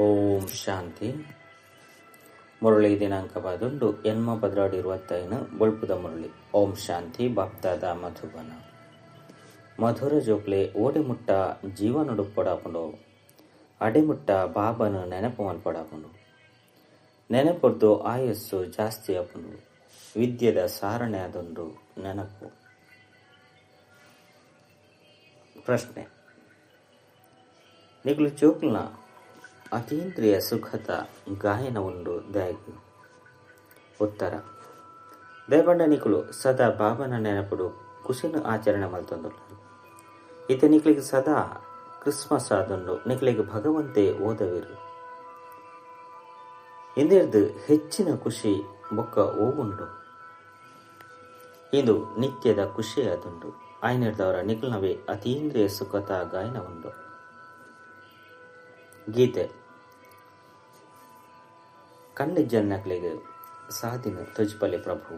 ಓಂ ಶಾಂತಿ. ಮುರಳಿ ದಿನಾಂಕ ಪದುಂಡು ಎನ್ಮ ಪದ್ರಾಡು ಇರುವತ್ತೈನು ಬೊಳ್ಪುದ ಮುರಳಿ. ಓಂ ಶಾಂತಿ. ಬಾಪ್ತಾದ ಮಧುಬನ ಮಧುರ ಜೋಕ್ಲೆ ಓಡೆಮುಟ್ಟ ಜೀವನೊಡುಪ್ಪೊಡಾಪುಂಡು ಅಡೆಮುಟ್ಟ ಬಾಬನು ನೆನಪು ಮಲ್ಪೊಡಾಪುಂಡು ನೆನಪೊರ್ದು ಆಯಸ್ಸು ಜಾಸ್ತಿ ಆಪುಂಡು. ವಿದ್ಯೆದ ಸಾರಣೆ ಅದೊಂದು ನೆನಪು. ಪ್ರಶ್ನೆ: ನಿಗುಲು ಜೋಕ್ಲ್ನ ಅತೀಂದ್ರಿಯ ಸುಖದ ಗಾಯನ ಉಂಡು ದಾಯಗ್? ಉತ್ತರ: ದಯಪಂಡ ನಿಕುಲು ಸದಾ ಬಾಬನ ನೆನಪುಡು ಕುಸಿನ ಆಚರಣೆ ಮಲ್ತೊಂದುಲ್ಲೆರ್. ಇತ್ತೆ ನಿಕ್ಲೆಗ್ ಸದಾ ಕ್ರಿಸ್ಮಸ್ ಆದುಂಡು. ನಿಕ್ಲೆಗ್ ಭಗವಂತೆ ಓದವಿರು. ಇಂದೆರ್ದ್ ಹೆಚ್ಚಿನ ಖುಷಿ ಬೊಕ್ಕ ಓವುಂಡು? ಇಂದು ನಿತ್ಯದ ಖುಷಿ ಆದುಂಡು. ಆಯ್ನೆರ್ದವರ ನಿಕುಲ್ನವೇ ಅತೀಂದ್ರಿಯ ಸುಖದ ಗಾಯನ ಉಂಡು. ಗೀತೆ ಕಣ್ಣಿಜ್ಜನ್ನಕ್ಲೆಗ್ ಸಾದಿನ ತೊಜಿಪಲೆ ಪ್ರಭು.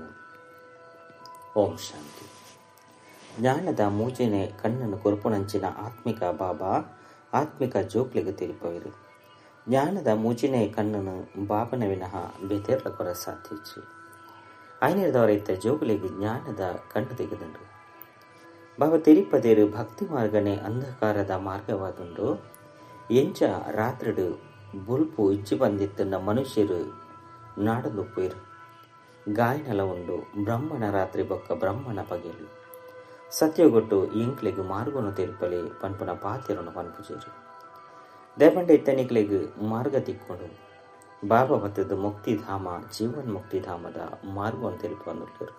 ಓಂ ಶಾಂತಿ. ಜ್ಞಾನದ ಮೂಜನೆ ಕಣ್ಣನ್ನು ಕೊರ್ಪುನಂಚಿನ ಆತ್ಮಿಕ ಬಾಬಾ ಆತ್ಮಿಕ ಜೋಕ್ಲೆಗ್ ತೆರಿಪವಿರು. ಜ್ಞಾನದ ಮೂಜಿನೆ ಕಣ್ಣನ್ನು ಬಾಬನ ವಿನಃ ಬೇತೆರ್ಲ ಕೊರ ಸಾಧ್ಯಚ್ಚಿ. ಆಯ್ನೆರ್ದವರ ಇತ್ತ ಜೋಕ್ಲೆಗ್ ಜ್ಞಾನದ ಕಣ್ಣು ತೆಗೆದುಂಡು. ಬಾಬಾ ತೆರಿಪದೇರು ಭಕ್ತಿ ಮಾರ್ಗನೆ ಅಂಧಕಾರದ ಮಾರ್ಗವಾದುಂಡು. ಎಂಚ ರಾತ್ರಿಡು ಬೊಲ್ಪು ಇಜ್ಜಿ ಬಂದಿತ್ತನ್ನ ಮನುಷ್ಯರು ನಾಡೊಂದುಪ್ಪುವೆರ್. ಗಾಯನಲ ಉಂಡು ಬ್ರಹ್ಮಣ ರಾತ್ರಿ ಬೊಕ್ಕ ಬ್ರಹ್ಮಣ ಪಗೆಲು. ಸತ್ಯಗೊಟ್ಟು ಎಂಕ್ಲೆಗ್ ಮಾರ್ಗನು ತೆರಿಪಲೆ ಪನ್ಪುನ ಪಾತೆರನು ಪನ್ಪುಜೆರ್. ದಯಪಂಡ ಇತ್ತ ನಿಕ್ಲೆಗ್ ಮಾರ್ಗ ತಿಕ್ಕೊಂಡು ಬಾಬಾ ಬತ್ತದ ಮುಕ್ತಿಧಾಮ ಜೀವನ್ ಮುಕ್ತಿಧಾಮದ ಮಾರ್ಗವನ್ನು ತೆರಿಪೊಂದುಲ್ಲೆರ್.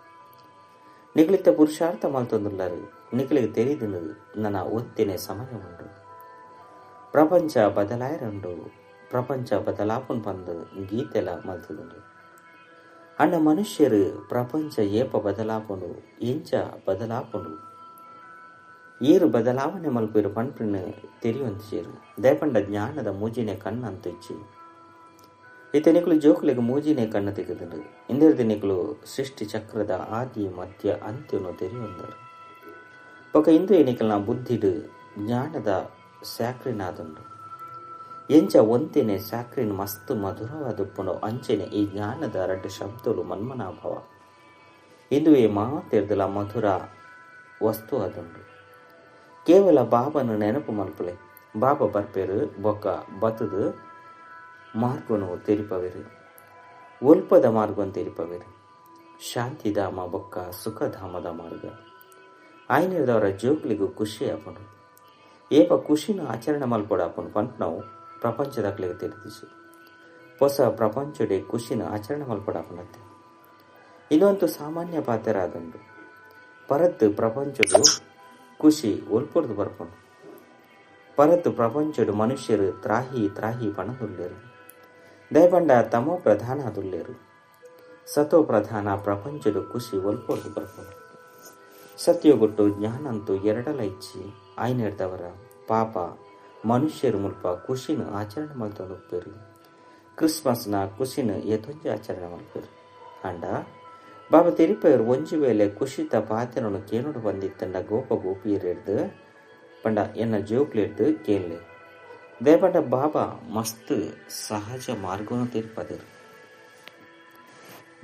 ನಿಕ್ಲಿತ್ತ ಪುರುಷಾರ್ಥ ಮಲ್ತೊಂದುಲ್ಲೆರ್. ನಿಕ್ಲೆಗ್ ತೆರಿದಿನ ನನ ಒಂತೆನೆ ಸಮಯ ಉಂಡು. ಪ್ರಪಂಚ ಬದಲಾಯರುಂಡು. ಪ್ರಪಂಚ ಬದಲಾಪುನ್ ಪಂದ್ ಗೀತೆಲ ಮಲ್ತುದುಂಡು. ಅಣ್ಣ ಮನುಷ್ಯರು ಪ್ರಪಂಚ ಏಪ ಬದಲಾಪುಂಡು, ಎಂಚ ಬದಲಾಪುಂಡು, ಏರು ಬದಲಾವಣೆ ಮಲ್ಪುವೆರ್ ಪನ್ಪಿನ ತೆರಿಯೊಂದಿಜೆರ್. ದಯಪಂಡ ಜ್ಞಾನದ ಮೂಜಿನೆ ಕಣ್ಣು ಅಂತಿಜ್ಜಿ. ಇತ್ತೆ ನಿಕುಲು ಜೋಕುಲೆಗ್ ಮೂಜಿನೆ ಕಣ್ಣು ತೆಗೆದುಂಡು. ಇಂದೆರ್ದ್ ನಿಕುಲು ಸೃಷ್ಟಿ ಚಕ್ರದ ಆದಿ ಮಧ್ಯ ಅಂತ್ಯನು ತೆರಿಯೊಂದರ್. ಬೊಕ ಇಂದುವೆ ನಿಕಲ್ನ ಬುದ್ಧಿಡ್ ಜ್ಞಾನದ ಸ್ಯಾಕ್ರಿನಾದುಂಡು. ಎಂಚ ಒಂತೆನೆ ಸ್ಯಾಕ್ರಿನ್ ಮಸ್ತ್ ಮಧುರವಾದುಪ್ಪುಂಡು ಅಂಚೆನೆ ಈ ಜ್ಞಾನದ ರಡ್ಡ್ ಶಬ್ದಲು ಮನ್ಮನಾಭವ. ಇಂದುವೆ ಮಾತೆರ್ದಲ ಮಧುರ ವಸ್ತು ಆದುಂಡು. ಕೇವಲ ಬಾಬನ ನೆನಪು ಮಲ್ಪುಲೆ. ಬಾಬಾ ಬರ್ಪೆರ್ ಬೊಕ್ಕ ಬತ್ತುದು ಮಾರ್ಗನು ತೆರಿಪವೆರ್. ಒಲ್ಪದ ಮಾರ್ಗನು ತೆರಿಪವೆರ್. ಶಾಂತಿಧಾಮ ಬೊಕ್ಕ ಸುಖಧಾಮದ ಮಾರ್ಗ. ಆಯ್ನೆರ್ದವರ ಜೋಕ್ಲೆಗ್ ಖುಷಿ ಆಪುಂಡು. ಏಪ ಖುಷಿನ ಆಚರಣೆ ಮಲ್ಪೊಡಾಪುಂಡು ಪನ್ಪುನವು ಪ್ರಪಂಚದಕ್ಲೆಗ್ ತೆರಿದಿಜಿ. ಪೊಸ ಪ್ರಪಂಚಡೆ ಖುಷಿನ ಆಚರಣೆ ಮಲ್ಪೊಡಾಪುಂಡತ್ತೆ. ಇಂದೊಂತು ಸಾಮಾನ್ಯ ಪಾತೆರ ಆದುಂಡು. ಪರತ್ ಪ್ರಪಂಚಡು ಖುಷಿ ಒಲ್ಪೊರ್ದು ಬರ್ಪುಂಡು. ಪರತ್ ಪ್ರಪಂಚಡು ಮನುಷ್ಯರು ತ್ರಾಹಿ ತ್ರಾಹಿ ಪಣದುಲ್ಲೆರ್. ದಯಪಂಡ ತಮೋ ಪ್ರಧಾನ ಆದುಲ್ಲೆರ್. ಸತೋ ಪ್ರಧಾನ ಪ್ರಪಂಚಡು ಖುಷಿ ಒಲ್ಪೊರ್ದು ಬರ್ಪುಂಡು. ಸತ್ಯಗೊಟ್ಟು ಜ್ಞಾನಂತು ಎರಡಲ ಇಜ್ಜಿ. ಆಯ್ನೆರ್ದವರ ಪಾಪ ಮನುಷ್ಯರು ಮುಲ್ಪ ಖುಷಿನ ಆಚರಣೆ ಮಲ್ತೊಂದುಪ್ಪೆರ್. ಕ್ರಿಸ್ಮಸ್ನ ಖುಷಿನ ಏತೊಂಜಿ ಆಚರಣೆ ಮಲ್ಪೆರ್. ಆಂಡ ಬಾಬಾ ತೆರಿಪೆರ್ ಒಂಜಿ ವೇಳೆ ಖುಷಿತ ಪಾತೆರನು ಕೇನೊಡು ಬಂದಿತ್ತಂಡ ಗೋಪ ಗೋಪಿಯರೆರ್ದ್ ಪಂಡ ಎನ್ನ ಜೋಕ್ಲೆರ್ದ್ ಕೇನ್ಲೆ. ದಯಪಂಡ ಬಾಬಾ ಮಸ್ತ್ ಸಹಜ ಮಾರ್ಗನು ತೆರಿಪದೆರ್.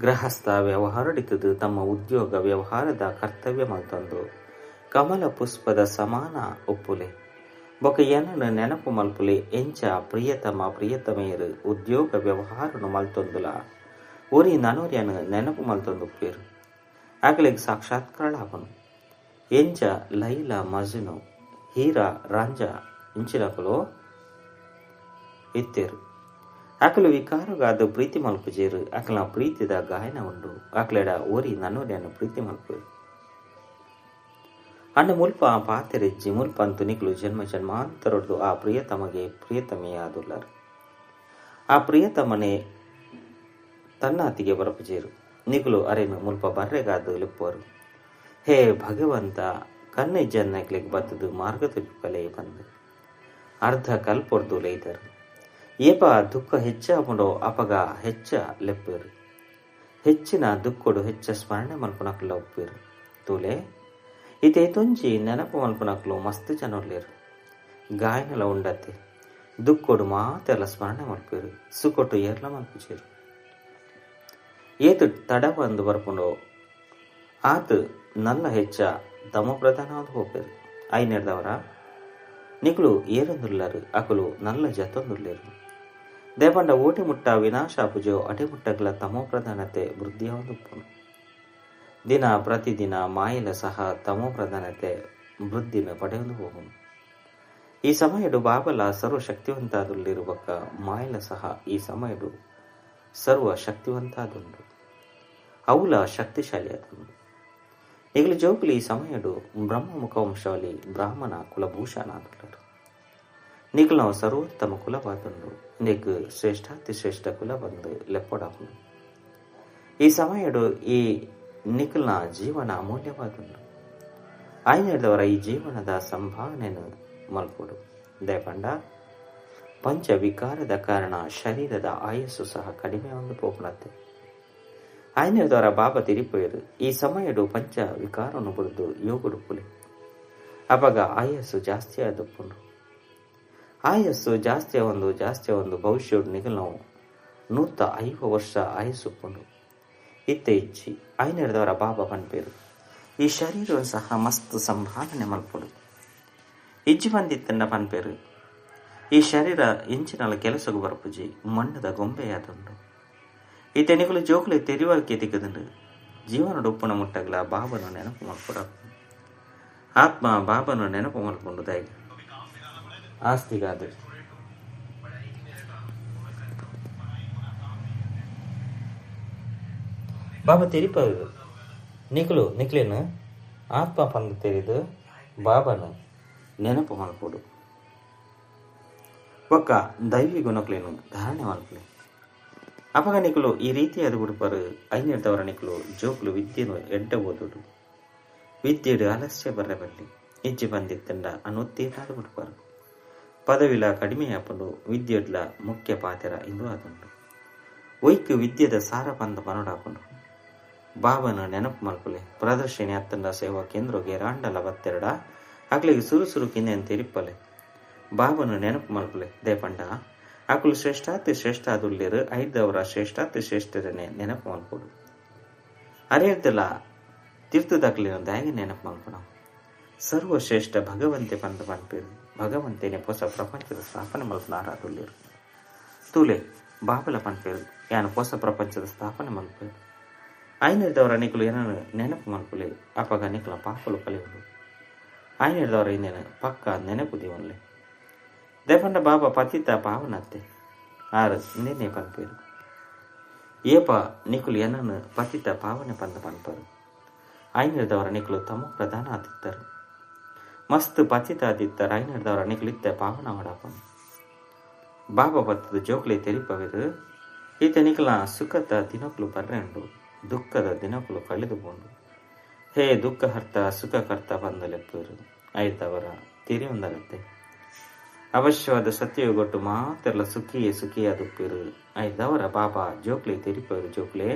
ಗೃಹಸ್ಥ ವ್ಯವಹಾರಡಿತದು ತಮ್ಮ ಉದ್ಯೋಗ ವ್ಯವಹಾರದ ಕರ್ತವ್ಯ ಮಲ್ತೊಂದು ಕಮಲ ಪುಷ್ಪದ ಸಮಾನ ಒಪ್ಪುಲೆ. ಬೊಕ ಎನ್ನನು ನೆನಪು ಮಲ್ಪುಲೆ. ಎಂಚ ಪ್ರಿಯತಮ ಪ್ರಿಯತಮೆಯರು ಉದ್ಯೋಗ ವ್ಯವಹಾರನು ಮಲ್ತೊಂದುಲ ಒರಿ ನನೊರ್ಯನು ನೆನಪು ಮಲ್ತೊಂದುಪ್ಪೆರ್. ಅಕ್ಲೆಗ್ ಸಾಕ್ಷಾತ್ಕಾರ ಆಪುಂಡು. ಎಂಚ ಲೈಲಾ ಮಜ್ನು ಹೀರಾ ರಾಂಜಾ ಇಂಚಿನಕುಲು ಇತ್ತೆರ್. ಅಕುಲು ವಿಕಾರಗಾದ್ ಪ್ರೀತಿ ಮಲ್ಪುಜೆರ್. ಅಕ್ಲೆನ ಪ್ರೀತಿದ ಗಾಯನ ಉಂಡು. ಅಕ್ಲೆಡ ಒರಿ ನನೊರ್ಯನು ಪ್ರೀತಿ ಮಲ್ಪುವೆರ್. ಅಂಡ ಮುಲ್ಪ ಆ ಪಾತೆರೆಜ್ಜಿ. ಮುಲ್ಪ ಅಂತು ನಿಕುಲು ಜನ್ಮ ಜನ್ಮಾಂತರೊಡ್ದು ಆ ಪ್ರಿಯತಮಗೆ ಪ್ರಿಯತಮೆಯಾದುಲ್ಲರ್. ಆ ಪ್ರಿಯತಮನೆ ತನ್ನಾತಿಗೆ ಬರಪುಜೆರ್. ನಿಕುಲು ಅರೆನು ಮುಲ್ಪ ಬರ್ರೆಗಾದ್ ಲೆಪ್ಪುವರು. ಹೇ ಭಗವಂತ ಕಣ್ಣೆಜ್ಜನ್ನಕ್ಲೆಗ್ ಬತ್ತುದು ಮಾರ್ಗ ತೆರಿಪಲೆ ಪಂದ್ ಅರ್ಧ ಕಲ್ಪೊರ್ದು ಲೈದರ್. ಏಪ ದುಃಖ ಹೆಚ್ಚಾಪುಂಡೋ ಅಪಗ ಹೆಚ್ಚ ಲೆಪ್ಪೆರ್. ಹೆಚ್ಚಿನ ದುಃಖೊಡು ಹೆಚ್ಚ ಸ್ಮರಣೆ ಮಲ್ಪುನಕ್ಲ ಉಪ್ಪೆರ್. ತೂಲೆ ಇತ್ತೆ ಏತೊಂಜಿ ನೆನಪು ಮಲ್ಪುನಕ್ಲು ಮಸ್ತ್ ಜನೊಲ್ಲೆರ್. ಗಾಯನಲ ಉಂಡತ್ತೆ. ದುಕ್ಕೊಡು ಮಾತೆಲ್ಲ ಸ್ಮರಣೆ ಮಲ್ಪೇರು ಸುಕೊಟ್ಟು ಏರ್ಲ ಮಲ್ಪುಜೇರು. ಏತು ತಡವಂದು ಬರ್ಪುಂಡು ಆತು ನಲ್ಲ ಹೆಚ್ಚ ತಮ ಪ್ರಧಾನವಾದ ಹೋಪೇರು. ಐನೆಡ್ದವರ ನಿಕುಲು ಏರೊಂದುಲ್ಲರು ಅಕುಲು ನಲ್ಲ ಜತೊಂದುಲ್ಲೇರು. ದೇಪಂಡ ಓಟಿ ಮುಟ್ಟ ವಿನಾಶ ಪುಜೋ ಅಟೆ ಮುಟ್ಟಗ್ಲ ತಮೋ ಪ್ರಧಾನತೆ ವೃದ್ಧಿಯಾವೊಂದುಪ್ಪುಂಡು. ದಿನ ಪ್ರತಿದಿನ ಮಾಯಲ ಸಹ ತಮೋ ಪ್ರಧಾನತೆ ವೃದ್ಧಿನ ಪಡೆಯೊಂದು ಹೋಗುನು. ಈ ಸಮಯಡು ಬಾಬಲ ಸರ್ವಶಕ್ತಿವಂತಾದುಲ್ಲಿರುವಕ್ಕ ಮಾಯಲ ಸಹ ಈ ಸಮಯಡು ಸರ್ವಶಕ್ತಿವಂತಾದುಂಡು, ಅವುಲ ಶಕ್ತಿಶಾಲಿಯಾದುಂಡು. ಈಗಲೂ ಜೋಕುಲು ಈ ಸಮಯಡು ಬ್ರಹ್ಮ ಮುಖವಂಶಾವಳಿ ಬ್ರಾಹ್ಮಣ ಕುಲಭೂಷಣ ಆದುಲ್ಲರು. ನಿಕುಲು ನಾವು ಸರ್ವೋತ್ತಮ ಕುಲವಾದುಂಡು, ನೀಕು ಶ್ರೇಷ್ಠಾತಿ ಶ್ರೇಷ್ಠ ಕುಲ ಬಂದು ಲೆಪ್ಪಡಾಪುಂಡು. ಈ ಸಮಯಡು ಈ ನಿಕುಲ್ನ ಜೀವನ ಅಮೂಲ್ಯವಾದುಂಡು. ಆಯ್ನೆಡ್ದವರ ಈ ಜೀವನದ ಸಂಭಾವನೆಯನ್ನು ಮಲ್ಪೊಡು. ದಯಪಂಡ ಪಂಚ ವಿಕಾರದ ಕಾರಣ ಶರೀರದ ಆಯಸ್ಸು ಸಹ ಕಡಿಮೆ ಒಂದು ಪೋಪುನತ್ತೆ. ಆಯ್ನೆಡ್ದವರ ಬಾಬಾ ತಿರಿಪೋಯರು ಈ ಸಮಯಡು ಪಂಚ ವಿಕಾರವನ್ನು ಬುಡಿದು ಯೋಗಡು ಪುಲೆ ಅವಾಗ ಆಯಸ್ಸು ಜಾಸ್ತಿ ಆದಪ್ಪುಂಡು. ಆಯಸ್ಸು ಜಾಸ್ತಿ ಒಂದು ಜಾಸ್ತಿ ಒಂದು ಭವಿಷ್ಯಡು ನಿಗಲ್ ನಾವು 150 ವರ್ಷ ಆಯಸ್ಸುಪ್ಪುಂಡು. ಇತ್ತೆ ಇಚ್ಚಿ ಆಯ್ನೆಡ್ದವರ ಬಾಬಾ ಪನ್ಪೇರು ಈ ಶರೀರವನ್ನು ಸಹ ಮಸ್ತ್ ಸಂಭಾವನೆ ಮಲ್ಪೊಡು. ಇಜ್ಜಿ ಬಂದಿತ್ತನ್ನ ಪನ್ಪೇರು ಈ ಶರೀರ ಇಂಚಿನಲ ಕೆಲಸಗು ಬರಪುಜಿ ಮಣ್ಣದ ಗೊಂಬೆಯಾದುಂಡು. ಈ ತೆನಿಕುಲು ಜೋಕುಲು ತೆರಿವಳಿಕೆ ತಿಕ್ಕದುಂಡು. ಜೀವನಡು ಉಪ್ಪುನ ಮುಟ್ಟಗ್ಲ ಬಾಬನು ನೆನಪು ಮಲ್ಪೊಡ. ಆತ್ಮ ಬಾಬನು ನೆನಪು ಮಲ್ಪುಂಡು ದಾಯಿ ಆಸ್ತಿಗಾದ ಬಾಬಾ ತೆರಿಪದು ನಿಕುಲು ನಿಕ್ಲೇನು ಆತ್ಮ ಪಂದು ತೆರಿದು ಬಾಬನು ನೆನಪು ಮಲ್ಪೊಡು. ಒಕ್ಕ ದೈವಿ ಗುಣಕ್ಲೇನು ಧಾರಣೆ ಮಲ್ಪಲೆ. ಅಪಗ ನಿಕುಲು ಈ ರೀತಿಯಾದ ಬಿಡುಪರು. ಐನೆಡ್ದವರ ನಿಕುಲು ಜೋಕುಲು ವಿದ್ಯೆನು ಎಡ್ಡ ಓದುಡು, ವಿದ್ಯೆಡು ಆಲಸ್ಯ ಬರ್ರೆ ಬಲ್ಲಿ ಇಜ್ಜಿ ಬಂದಿತ್ತಂಡ ಅನುತ್ತೀರ್ಣಾದ ಬಿಡುಪರು. ಪದವಿಲ ಕಡಿಮೆ ಆಪುಂಡು, ವಿದ್ಯೆಡ್ಲ ಮುಖ್ಯ ಪಾತೆರ ಇಂದು ಆದುಂಡು. ಒಯ್ಕು ವಿದ್ಯೆದ ಸಾರ ಪಂದ ಪನೊಡಾಪುಂಡು. ಬಾಬನ ನೆನಪು ಮಲ್ಪಲೆ. ಪ್ರದರ್ಶಿನಿ ಅತ್ತಂಡ ಸೇವಾ ಕೇಂದ್ರಗೆ ರಾಂಡಲ ಬತ್ತೆರಡ ಅಕ್ಲಿಗೆ ಸುರು ಸುರು ಕಿಂದೆನ್ ತೆರಿಪ್ಪಲೆ. ಬಾಬನು ನೆನಪು ಮಲ್ಪಲೆ. ದೇಪಂಡ ಅಕುಲು ಶ್ರೇಷ್ಠಾತಿ ಶ್ರೇಷ್ಠ ಆದುಲ್ಲೇರು ಐದವರ ಶ್ರೇಷ್ಠಾತಿ ಶ್ರೇಷ್ಠರನೆ ನೆನಪು ಮಲ್ಪೊಡು. ಅರೇರ್ದಲ ತೀರ್ಥದಕ್ಲಿನ ದಾಗಿ ನೆನಪು ಮಲ್ಪಣ. ಸರ್ವಶ್ರೇಷ್ಠ ಭಗವಂತೆ ಪಂದ ಪನ್ಪೇರು. ಭಗವಂತನೇ ಹೊಸ ಪ್ರಪಂಚದ ಸ್ಥಾಪನೆ ಮಲ್ಪನಾರಾದುಲ್ಲೇರು. ತೂಲೆ ಬಾಬಲ ಪನ್ಪೇರು ಯಾನು ಹೊಸ ಪ್ರಪಂಚದ ಸ್ಥಾಪನೆ ಮಲ್ಪೇರು. ಐನೆಡ್ದವರ ನಿಕುಲು ಏನನ್ನು ನೆನಪು ಮಲ್ಪಲೆ. ಅಪಗ ನಿಕುಲ ಪಾಪಲು ಕಲಿಯುವುದು. ಐನೆಡ್ದವರ ಇನ್ನೇನು ಪಕ್ಕ ನೆನಪು ದೇವನ್ಲೆ. ದೇಪಂಡ ಬಾಬಾ ಪತಿತ ಪಾವನತ್ತೆ ಆರು ನಿನ್ನೆ ಪನ್ಪೇರು. ಏಪ ನಿಕುಲು ಏನನ್ನು ಪತಿತ ಪಾವನೆ ಪಂದ ಪನ್ಪರು. ಐನೆಡ್ದವರ ನಿಕುಲು ತಮ್ಮ ಪ್ರಧಾನ ಆದಿತ್ತರು. ಮಸ್ತ್ ಪತಿತ ಆದಿತ್ತಾರೆ. ಐನೆಡ್ದವರ ನಿಕುಲು ಇತ್ತೆ ಪಾವನ ಮಾಡಾಪನು. ಬಾಬಾ ಪತ್ತದ ಜೋಕ್ಲೆ ತೆರಿಪವಿರು ಈತ ನಿಕುಲ ಸುಖದ ದಿನಕುಲು ಬರ್ರೆಂಡು, ದುಃಖದ ದಿನಕುಲು ಕಳೆದುಕೊಂಡು. ಹೇ ದುಃಖಹರ್ತ ಸುಖಕರ್ತ ಬಂದಲೆಪ್ಪರು ಐದವರ ತಿರಿಯೊಂದರತ್ತೆ. ಅವಶ್ಯವಾದ ಸತ್ಯಗೊಟ್ಟು ಮಾತೆಲ್ಲ ಸುಖಿಯೇ ಸುಖಿಯಾದುಪ್ಪಿರು. ಐದವರ ಬಾಬಾ ಜೋಕ್ಲೆ ತೆರಿಪರು. ಜೋಕ್ಲೆ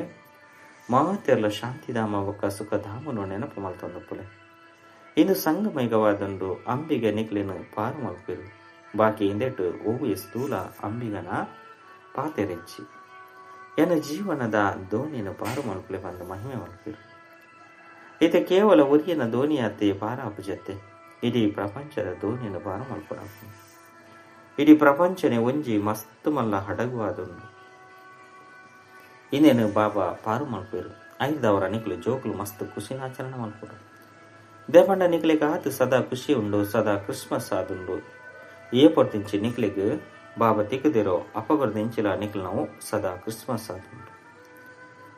ಮಾತೆಲ್ಲ ಶಾಂತಿಧಾಮ ಬೊಕ್ಕ ಸುಖಧಾಮನು ನೆನಪು ಮಲ್ತೊಂದುಪ್ಪುಲೆ. ಇಂದು ಸಂಗಮೈಗವಾದಂಡು ಅಂಬಿಗ ನಿಕ್ಲೆನು ಪಾರು ಮಲ್ಪಿರು. ಬಾಕಿ ಇಂದೆಟ್ಟು ಓವು ಸ್ಥೂಲ ಅಂಬಿಗನ ಪಾತೆರೆಚ್ಚಿ ಎನ್ನ ಜೀವನದ ದೋಣಿಯನ್ನು ಪಾರು ಮಲ್ಪಲೆ ಬಂದು ಮಹಿಮೆ ಮಲ್ಪಿರು. ಈತ ಕೇವಲ ಒರಿಯನ ದೋಣಿಯಾತೆ ಪಾರಾಪುಜತ್ತೆ, ಇಡೀ ಪ್ರಪಂಚದ ದೋಣಿಯನ್ನು ಪಾರು ಮಲ್ಪಡಾಪು. ಇಡೀ ಪ್ರಪಂಚನೆ ಒಂಜಿ ಮಸ್ತ್ ಮಲ್ಲ ಹಡಗುವಾದುಂಡು. ಇನ್ನೇನು ಬಾಬಾ ಪಾರು ಮಲ್ಪೇರು. ಐದವರ ನಿಕ್ಲು ಜೋಕ್ಲು ಮಸ್ತ್ ಖುಷಿನಾಚರಣೆ ಮಲ್ಪಡು. ದೇಪಂಡ ನಿಕ್ಲೆಗ್ ಆತು ಸದಾ ಖುಷಿ ಉಂಡು, ಸದಾ ಕ್ರಿಸ್ಮಸ್ ಆದುಂಡು. ఏ పొడిచి ನಿಕ್ಲೆಗ್ ಬಾಬಾ ತಿಕ್ಕದಿರೋ ಅಪಗೊರ್ದಿಂಚಿಲ ನಿಕ್ಲು ನಾವು ಸದಾ ಕ್ರಿಸ್ಮಸ್ ಆದುಂಡು.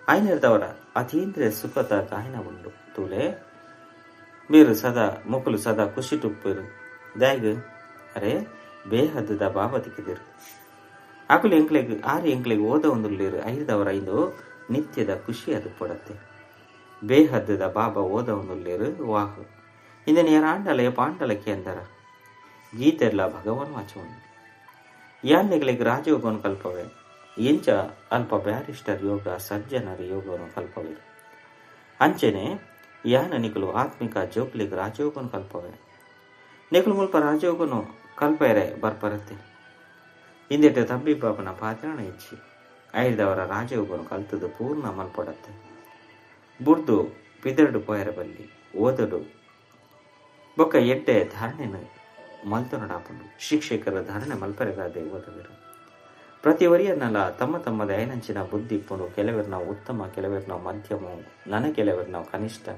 ಐನೆಡ್ದವರ ಅತೀಂದ್ರಿಯ ಸುಖದ ಗಾಯನ ಉಂಡು. ತೂಲೆ మీరు ಸದಾ ಮುಕುಲು ಸದಾ ಖುಷಿ ಟುಪ್ಪೇರು. ದಾಗ್ ಅರೆ ಬೇಹದ್ದದ ಬಾಬಾ ತಿಕ್ಕಿದಿರು. ಅಕುಲು ಎಂಕ್ಲೆಗ್ ಆರು ಎಂಕ್ಲೆಗ್ ಓದ ಒಂದುಲ್ಲೇರು. ಐದವರ ಐದು ನಿತ್ಯದ ಖುಷಿ ಅದು ಪಡತ್ತೆ. ಬೇಹದ್ದದ ಬಾಬಾ ಓದ ಒಂದುಲ್ಲೇರು. ವಾಹ್ ಇಂದ ನೇರಾಂಡಲ ಪಾಂಡಲಕ್ಕೆ ಅಂದರ ಗೀತೆಲ್ಲ ಭಗವಾನ್ ವಾಚವನ್ನು ಯಾನ್ನೆಗಳಿಗೆ ರಾಜಯೋಗವನ್ನು ಕಲ್ಪವೆ. ಎಂಚ ಅಲ್ಪ ಬ್ಯಾರಿಸ್ಟರ್ ಯೋಗ ಸಜ್ಜನರ ಯೋಗವನ್ನು ಕಲ್ಪವೆ. ಅಂಚೆನೆ ಯಾನ ನಿಕಲು ಆತ್ಮಿಕ ಜೋಕ್ಲಿಗ್ ರಾಜಯೋಗವನ್ನು ಕಲ್ಪವೆ. ನಿಕಲು ಮುಲ್ಪ ರಾಜಯೋಗನು ಕಲ್ಪೆರೆ ಬರ್ಪರತ್ತೆ. ಇಂದೆಟ್ ತಬ್ಬಿ ಬಾಬನ ಪಾತ್ರಣ ಇಚ್ಚಿ ಐದವರ ರಾಜಯೋಗನು ಕಲ್ತದು ಪೂರ್ಣ ಮಲ್ಪಡತ್ತೆ ಬುಡ್ದು ಪಿದರ್ಡು ಪೋಯರ ಬಲ್ಲಿ ಓದಡು ಬೊಕ್ಕ ಎಡ್ಡೆ ಧಾರಣೆನು ಮಲ್ತೊನಡಾಪುಂಡು ಶಿಕ್ಷಕರ ಧಾರಣೆ ಮಲ್ಪರೆಗಾದೆ ಓದವರು ಪ್ರತಿ ವರಿಯನ್ನಲ ತಮ್ಮ ತಮ್ಮದ ಐನಂಚಿನ ಬುದ್ಧಿ ಇಪ್ಪುಂಡು. ಕೆಲವರು ನಾವು ಉತ್ತಮ, ಕೆಲವರು ನಾವು ಮಧ್ಯಮ, ನನ ಕೆಲವರು ನಾವು ಕನಿಷ್ಠ.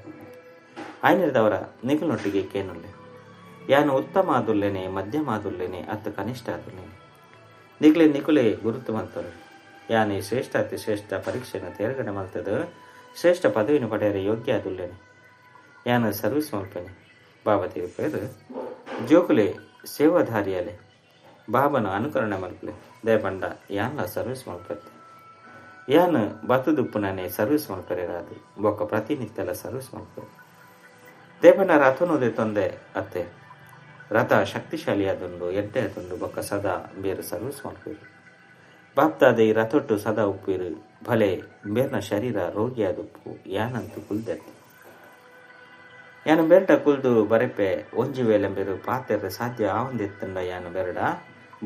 ಐನದವರ ನಿಗುಲೊಟ್ಟಿಗೆ ಕೇನುಲ್ಲೆ ಯಾನು ಉತ್ತಮ ಆದುಲ್ಲೇನೆ, ಮಧ್ಯಮ ಆದುಲ್ಲೇನೆ, ಅತ್ತ ಕನಿಷ್ಠ ಆದುಲ್ಲೇನೆ. ನಿಗ್ಲೆ ನಿಕುಲೆ ಗುರುತು ಮಲ್ತರು ಯಾನೆ ಶ್ರೇಷ್ಠ ಅತಿ ಶ್ರೇಷ್ಠ ಪರೀಕ್ಷೆನ ತೇರ್ಗಡೆ ಮಲ್ತದ ಶ್ರೇಷ್ಠ ಪದವಿನ ಪಡೆಯರೆ ಯೋಗ್ಯ ಆದುಲ್ಲೇನೆ. ಯಾನು ಸರ್ವಿಸ್ ಮಲ್ಪೇನೆ. ಬಾಬಾ ತಿರುಪೇರು ಜೋಕುಲೆ ಸೇವಾಧಾರಿಯಲೆ ಬಾಬನ ಅನುಕರಣೆ ಮಲ್ಪಲೆ ದಯಪಂಡ ಯಾನ್ಲ ಸರ್ವಿಸ್ ಮಲ್ಪತ್ತೆ. ಯಾನು ಬತ್ತುದುಪ್ಪುನೇ ಸರ್ವಿಸ್ ಮಲ್ಪರೆರಾದು ಬೊಕ್ಕ ಪ್ರತಿನಿತ್ಯಲ ಸರ್ವಿಸ್ ಮಲ್ಪರೆ. ದೇಪಂಡ ರಥನೋದೆ ತೊಂದೆ ಅತ್ತೆ ರಥ ಶಕ್ತಿಶಾಲಿಯಾದುಂಡು, ಎಡ್ಡೆ ಆದುಂಡು, ಬೊಕ್ಕ ಸದಾ ಬೇರೆ ಸರ್ವಿಸ್ ಮಲ್ಪೇರು. ಬಾಪ್ತಾದೆ ಈ ರಥೊಟ್ಟು ಸದಾ ಉಪ್ಪಿರು ಭಲೆ ಬೇರ್ನ ಶರೀರ ರೋಗಿಯಾದುಪ್ಪು ಯಾನಂತೂ ಕುಲ್ದತ್ತೆ. ಯಾನು ಬೆರಡ ಕುಲ್ದು ಬರೆಪೆ ಒಂಜಿ ವೇಳೆ ಬೇರು ಪಾತೆರ ಸಾಧ್ಯ ಆವಂದಿತ್ತಂಡ ಯಾನು ಬೆರಡ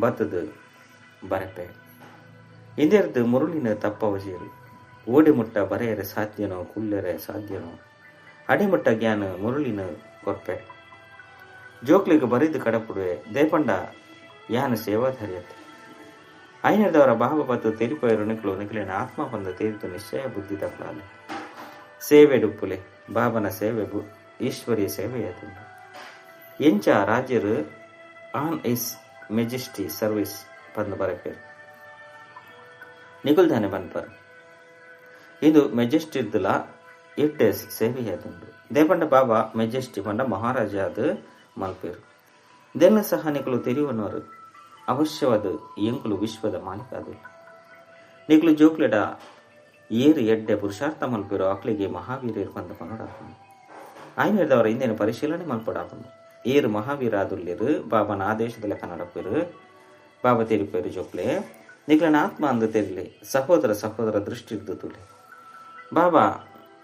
ಬತ್ತದು ಬರೆಪೆ. ಇಂದೆರ್ದು ಮುರುಳಿನ ತಪ್ಪವಜೀರು ಓಡಿ ಮುಟ್ಟ ಬರೆಯರೆ ಸಾಧ್ಯನೋ ಕುಲ್ಲೆರೆ ಸಾಧ್ಯನೋ ಅಡಿಮುಟ್ಟ ಜ್ಞಾನ ಮುರುಳಿನ ಕೊರ್ಪೆ. ಜೋಕ್ಲಿಗೆ ಬರಿದು ಕಡಪುಡುವೆ ದೇಪಂಡ ಯಾನು ಸೇವಾಧಾರಿಯತ್ತೆ. ಐನದವರ ಬಾಬ ಬತ್ತು ತೆರಿಪೋಯರು ನಿಕ್ಲು ನಿಕ್ಲಿನ ಆತ್ಮ ಬಂದ ತೀರ್ತು ನಿಶ್ಚಯ ಬುದ್ಧಿ ತಪ್ಪಲಾಲೆ. ಸೇವೆ ಡುಪ್ಪುಲೆ ಬಾಬನ ಸೇವೆ ಈಶ್ವರಿಯ ಸೇವೆಯಾದ ಎಂಚ ರಾಜ್ಯರು ಆನ್ is ಮೆಜೆಸ್ಟಿ ಸರ್ವಿಸ್ ಬಂದು ಬರಪೇರು ನಿಗುಲ್ದಾನೆ ಬನ್ಪರು. ಇದು ಮೆಜೆಸ್ಟಿರ್ದುಲ ಎಡ್ಡೆ ಸೇವೆಯಾದುಂಡು. ದೇಪಂಡ ಬಾಬಾ ಮೆಜೆಸ್ಟಿ ಪಂಡ ಮಹಾರಾಜ ಅದು ಮಲ್ಪೇರು. ದೆಲ್ಲ ಸಹ ನಿಕಲು ತೆರಿವನವರು ಅವಶ್ಯವಾದ ಎಂಕುಲು ವಿಶ್ವದ ಮಾಲೀಕ ಅದು. ನಿಕಲು ಜೋಕ್ಲೆಡ ಏರು ಎಡ್ಡೆ ಪುರುಷಾರ್ಥ ಮಲ್ಪೇರು ಅಕ್ಲಿಗೆ ಮಹಾವೀರರು ಬಂದ ಪನೋಡಾಪುಂಡು. ಆಯ್ನದವರ ಹಿಂದಿನ ಪರಿಶೀಲನೆ ಮಲ್ಪಡಾಪುಂಡು. ಏರು ಮಹಾವೀರ ಆದುಲ್ಲೇರು ಬಾಬನ ಆದೇಶದ ಲೆಕ್ಕ ನಡಪೇರು. ಬಾಬಾ ತೆರಿಪೇರು ಜೋಕ್ಲೆ ನಿಕ್ಲನ ಆತ್ಮ ಅಂದು ತೆರಿಲೆ ಸಹೋದರ ಸಹೋದರ ದೃಷ್ಟಿ ತುಲೆ. ಬಾಬಾ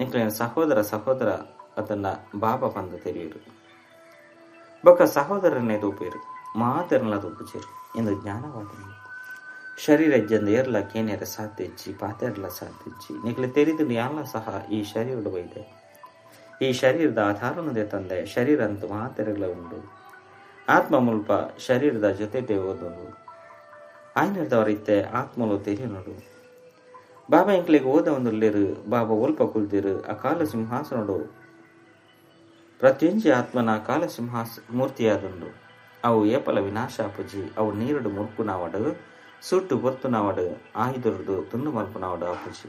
ನಿಕ್ಲನ ಸಹೋದರ ಸಹೋದರ ಅದನ್ನ ಬಾಬಾ ಬಂದು ತೆರೆಯರು. ಬೊಕ್ಕ ಸಹೋದರನ್ನೇ ತೂಪೇರು ಮಾತೆರನ್ಲ ತೂಪುಚೇರು ಎಂದು ಜ್ಞಾನವಾದ ಶರೀರ ಜಂದ ಏರ್ಲ ಕೇನೇರ ಸಾಧ್ಯಜ್ಜಿ ಪಾತೆರ್ಲ ಸಾಧ್ಯಜ್ಜಿ ನಿಕ್ಲೆ ತೆರಿದು ಯಾಲ ಸಹ ಈ ಶರೀರದ ಬೈದೆ. ಈ ಶರೀರದ ಆಧಾರನದೇ ತಂದೆ ಶರೀರ ಅಂತೂ ಮಾತೆರಗ್ಲ ಉಂಡು. ಆತ್ಮ ಮುಲ್ಪ ಶರೀರದ ಜೊತೆ ಓದುಂಡು. ಆಯ್ನದವರಿತ್ತೆ ಆತ್ಮಲು ತೆರಿಯನೋಡು. ಬಾಬಾ ಎಂಕ್ಲೆಗ್ ಓದ ಒಂದುಲ್ಲೇರು ಬಾಬಾ ಒಲ್ಪ ಕುಲ್ದಿರು ಅಕಾಲ ಸಿಂಹಾಸನೋಡು ಪ್ರತಿಯೊಂಜಿ ಆತ್ಮನ ಕಾಲ ಸಿಂಹಾಸ ಮೂರ್ತಿಯಾದುಂಡು. ಅವು ಏಪಲ ವಿನಾಶ ಅಪುಜಿ ಅವು ನೀರುಡು ಮುರ್ಪುನಾವಡು ಸುಟ್ಟು ಪೊರ್ತುನಾವಡು ಆಯುಧರುಡು ತುಂಡು ಮಲ್ಪುನಾವಡು ಅಪುಜಿ.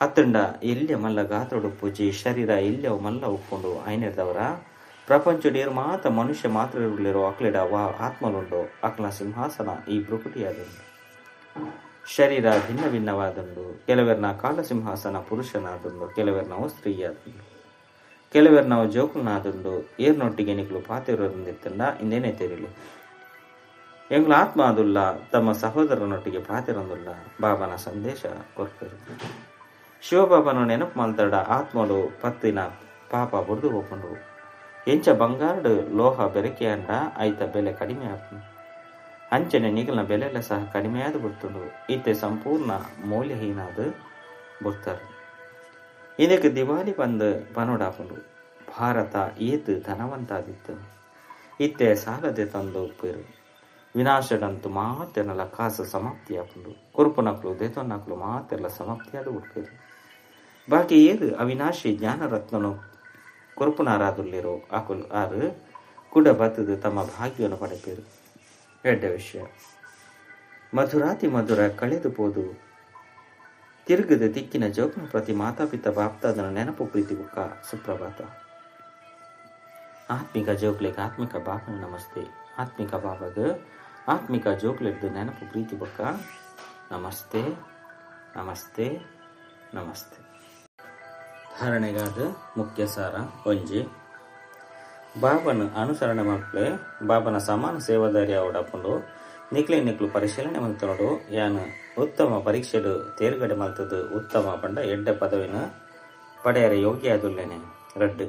ಅತ್ತಂಡ ಎಲ್ಲಿಯ ಮಲ್ಲ ಗಾತ್ರಡು ಪೂಜಿ ಶರೀರ ಎಲ್ಲಿಯವು ಮಲ್ಲ ಉಪ್ಪುಂಡು. ಐನೆರ್ದವರ ಪ್ರಪಂಚಡೇರು ಮಾತ ಮನುಷ್ಯ ಮಾತ್ರ ಅಕ್ಲೆಡ ವಾ ಆತ್ಮಲುಂಡು ಅಕ್ಲ ಸಿಂಹಾಸನ ಈ ಪ್ರಕೃತಿಯಾದುಂಡು. ಶರೀರ ಭಿನ್ನ ಭಿನ್ನವಾದುಂಡು. ಕೆಲವರ್ನ ಕಾಲ ಸಿಂಹಾಸನ ಪುರುಷನಾದುಂಡು, ಕೆಲವರ್ನವು ಸ್ತ್ರೀಯಾದುಂಡು, ಕೆಲವರ್ನವು ಜೋಕುಲನಾದುಂಡು. ಏರ್ನೊಟ್ಟಿಗೆ ನಿಕ್ಲು ಪಾತಿರೋದಂದಿತ್ತಂಡ ಇಂದೇನೆ ತೆರಿಲು ಎಂಗ್ಲ ಆತ್ಮ ಅದುಲ್ಲ ತಮ್ಮ ಸಹೋದರನೊಟ್ಟಿಗೆ ಪಾತಿರೊಂದುಲ್ಲ ಬಾಬನ ಸಂದೇಶ ಕೊರ್ಪರು. ಶಿವಬಾಬನು ನೆನಪು ಮಲ್ತಡ ಆತ್ಮಲು ಪತ್ತಿನ ಪಾಪ ಬುಡ್ದು ಹೋಪುಂಡು. ಎಂಚ ಬಂಗಾರಡು ಲೋಹ ಬೆರಕೆಯಂಡ ಐತ ಬೆಲೆ ಕಡಿಮೆ ಆಪುಂಡು. ಅಂಚನೆ ನಿಗಲ್ನ ಬೆಲೆಲ್ಲ ಸಹ ಕಡಿಮೆಯಾದ ಬಿಡ್ತುಂಡು. ಈತೆ ಸಂಪೂರ್ಣ ಮೌಲ್ಯಹೀನಾದ ಬಿಡ್ತಾರೆ. ಇದಕ್ಕೆ ದಿವಾಲಿ ಬಂದು ಪನೋಡಾಪುಂಡು. ಭಾರತ ಏತು ಧನವಂತಾದಿತ್ತು ಇತ್ತೆ ಸಾಲದೆ ತಂದು ಉಪ್ಪಿರು. ವಿನಾಶಡಂತೂ ಮಾತೆಲ್ಲ ಕಾಸು ಸಮಾಪ್ತಿ ಆಪುಂಡು. ಕುರುಪುನಕ್ಲು ದೇತೊನ್ನಕ್ಲು ಮಾತೆಲ್ಲ ಸಮಾಪ್ತಿಯಾದ ಉಡ್ಪಿರು. ಬಾಕಿ ಏರು ಅವಿನಾಶಿ ಜ್ಞಾನರತ್ನನು ಕುರುಪುನಾರಾದುಲ್ಲಿರೋ ಆಕುಲು ಆರು ಕುಡ ಬತ್ತದು ತಮ್ಮ ಭಾಗ್ಯವನ್ನು ಪಡೆಪೇರು. ಎಡ್ಡ ವಿಷಯ ಮಧುರಾತಿ ಮಧುರ ಕಳೆದು ಪೋದು ತಿರುಗದ ದಿಕ್ಕಿನ ಜೋಗ್ನ ಪ್ರತಿ ಮಾತಾಪಿತ ಬಾಪ್ತಾದನ ನೆನಪು ಪ್ರೀತಿ ಬುಕ್ಕ ಸುಪ್ರಭಾತ. ಆತ್ಮಿಕ ಜೋಗ್ಲಿಗೆ ಆತ್ಮಿಕ ಬಾಬನ ನಮಸ್ತೆ. ಆತ್ಮಿಕ ಬಾಬಾಗ ಆತ್ಮಿಕ ಜೋಗ್ಲಿದ್ದು ನೆನಪು ಪ್ರೀತಿ ಬುಕ್ಕ ನಮಸ್ತೆ ನಮಸ್ತೆ ನಮಸ್ತೆ. ಧಾರಣೆಗಾದ ಮುಖ್ಯ ಸಾರ ಒಂಜಿ ಬಾಬನ ಅನುಸರಣೆ ಮಲ್ಪಲೆ ಬಾಬನ ಸಮಾನ ಸೇವಾದಾರಿ ಅವಡಪುಂಡು. ನಿಕ್ಲೆ ನಿಕ್ಲು ಪರಿಶೀಲನೆ ಮಲ್ತನೋಡು. ಯಾನು ಉತ್ತಮ ಪರೀಕ್ಷೆಡು ತೇರ್ಗಡೆ ಮಲ್ತದು ಉತ್ತಮ ಪಂಡ ಎಡ್ಡೆ ಪದವಿನ ಪಡೆಯರ ಯೋಗ್ಯ ಆದುಲ್ಲೇನೆ. ರಡ್ಡು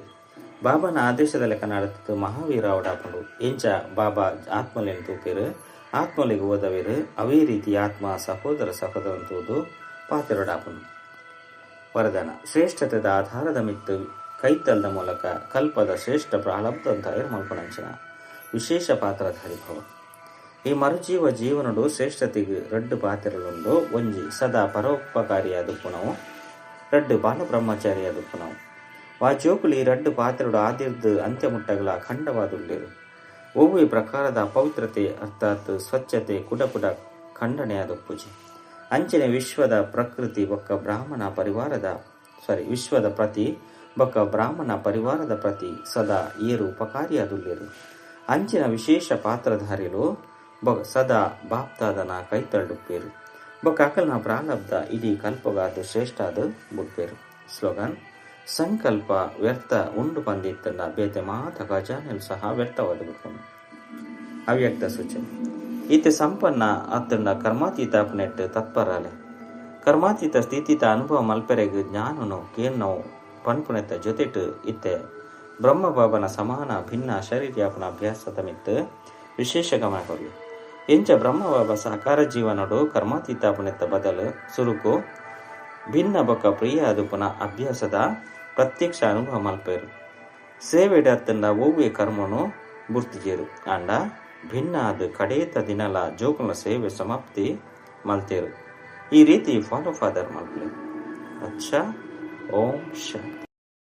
ಬಾಬನ ಆದೇಶದ ಲೆಕ್ಕ ನಡತದ್ದು ಮಹಾವೀರ ಅವಡಾಪುಂಡು. ಎಂಚ ಬಾಬಾ ಆತ್ಮಲೇನು ತೂಪೇರು ಆತ್ಮಲೆಗ್ ಓದವೆರ್ ಅವೇ ರೀತಿ ಆತ್ಮ ಸಹೋದರ ಸಹೋದರನ್ ತೂದು ಪಾತೆರೊಡಾಪುಂಡು. ವರದಾನ ಶ್ರೇಷ್ಠತೆದ ಆಧಾರದ ಮಿತ್ತ್ ಕೈತಲ್ದ ಮೂಲಕ ಕಲ್ಪದ ಶ್ರೇಷ್ಠ ಪ್ರಾರಬ್ಧ ತಯಾರು ಮಲ್ಪುನಂಚಿನ ವಿಶೇಷ ಪಾತ್ರಧಾರಿ ಭವ. ಈ ಮರುಜೀವ ಜೀವನಡು ಶ್ರೇಷ್ಠತೆಗೆ ರಡ್ಡು ಪಾತ್ರಗಳುಂಡು. ಒಂಜಿ ಸದಾ ಪರೋಪಕಾರಿಯಾದುಪ್ಪುನವು, ರಡ್ಡು ಬಾಲಬ್ರಹ್ಮಚಾರಿಯಾದುಪ್ಪುನವು. ವಾ ಜೋಕುಲು ಈ ರಡ್ಡು ಪಾತ್ರಡು ಆದಿರ್ದು ಅಂತ್ಯಮುಟ್ಟಗಲ ಅಖಂಡವಾದುಲ್ಲೆರ್. ಒವ್ವೆ ಪ್ರಕಾರದ ಅಪವಿತ್ರತೆ ಅರ್ಥಾತ್ ಸ್ವಚ್ಛತೆ ಕುಡ ಕುಡ ಖಂಡನೆಯಾದುಪ್ಪುಜಿ. ಅಂಚನೆ ವಿಶ್ವದ ಪ್ರಕೃತಿ ಬೊಕ್ಕ ಬ್ರಾಹ್ಮಣ ಪರಿವಾರದ ವಿಶ್ವದ ಪ್ರತಿ ಬೊಕ್ಕ ಬ್ರಾಹ್ಮಣ ಪರಿವಾರದ ಪ್ರತಿ ಸದಾ ಏರು ಉಪಕಾರಿಯಾದುಲ್ಲೆರ್. ಅಂಚಿನ ವಿಶೇಷ ಪಾತ್ರಧಾರಿಲು ಸದಾ ಬಾಪ್ತಾದನ ಕೈತಲ್ಡುಪ್ಪೇರು ಬೊಕ್ಕ ಅಕಲ್ನ ಪ್ರಾರಬ್ಧ ಇಡೀ ಕಲ್ಪಗಾದ್ ಶ್ರೇಷ್ಠಾದ ಬುಡ್ಪೇರು. ಸ್ಲೋಗನ್: ಸಂಕಲ್ಪ ವ್ಯರ್ಥ ಉಂಡು ಪಂದಿತ್ತಂಡ ಬೇತೆ ಮಾತ ಖಜಾನೆಲು ಸಹ ವ್ಯರ್ಥವಾದ ಬಿಡ್ಪುಂಡು. ಅವ್ಯಕ್ತ ಸೂಚನೆ: ಈತೆ ಸಂಪನ್ನ ಅತ್ತಂಡ ಕರ್ಮಾತೀತ ನೆಟ್ ತತ್ಪರಾಲೆ ಕರ್ಮಾತೀತ ಸ್ಥಿತಿತ ಅನುಭವ ಮಲ್ಪೆರೆಗ್ ಜ್ಞಾನನು ಕೇನ್ನವು ಪನ್ಪುನೆತ್ತ ಜೊತೆಟ್ ಇತ್ತೆ ಬ್ರಹ್ಮಬಾಬನ ಸಮಾನ ಭಿನ್ನ ಶರೀರ್ಯಾಪನ ಅಭ್ಯಾಸದ ಮಿತ್ತ್ ವಿಶೇಷ ಗಮನ ಕೊರ್ಲಿ. ಎಂಚ ಬ್ರಹ್ಮಬಾಬ ಸಾಕಾರ ಜೀವನಡು ಕರ್ಮಾತೀತಾಪನೆತ್ತ ಬದಲು ಸುರುಕು ಭಿನ್ನ ಬೊಕ್ಕ ಪ್ರಿಯ ಅದುಪುನ ಅಭ್ಯಾಸದ ಪ್ರತ್ಯಕ್ಷ ಅನುಭವ ಮಲ್ಪೇರು. ಸೇವೆಡ್ ಅತ್ತಂಡ ಒವ್ವೆ ಕರ್ಮನು ಬುರ್ತಿಜೇರು ಆಂಡ ಭಿನ್ನ ಆದ್ ಕಡೇತ ದಿನಲ ಜೋಕುಲ್ನ ಸೇವೆ ಸಮಾಪ್ತಿ ಮಲ್ತೇರು. ಈ ರೀತಿ ಫಾಲೋ ಫಾದರ್ ಮಲ್ಪಲೆ. ಅಚ್ಚಾ, ಓಂ ಶಾಂತಿ.